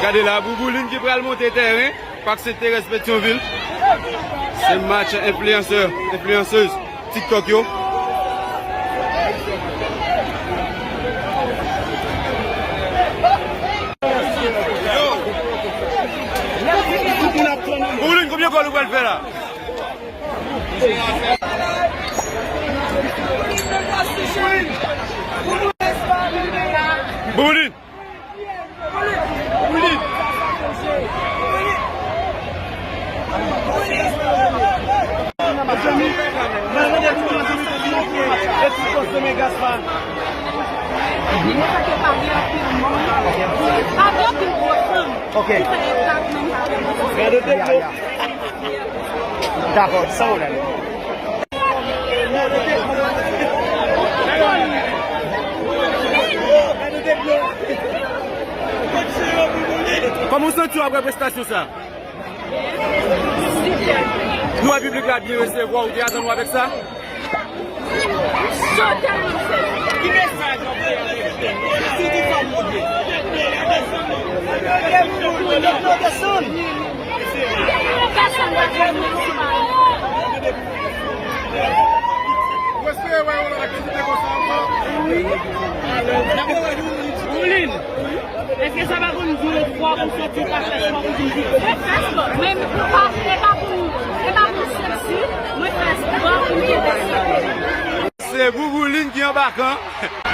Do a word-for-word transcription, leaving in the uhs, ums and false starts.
Gade la, Bouboulin ki pral monte tèren, Pak Sentterès Petyonvil. Se match enfliyansè, enfliyansèz TikTok yo. Bouboulin, konbyen gòl ou pral fè la? Bouboulin! Ok. Dakò, san pwoblèm. Kòman w santi w apre prestasyon sa? Nou wè piblik la byen resevwa w, ou te atann w avèk sa? Ki mesaj w ap voye avèk Siti Fanm Bondye? Ou espere wè yon lòt aktivite konsa ankò? Bouboulin, èske sa pa konn di yon fwa pou soti ta fè spò pou vin vin? Mwen fè spò, men pa, e pa pou, e pa pou seksi, mwen fè spò pou m te fè spò. Se Bouboulin ki anba kan.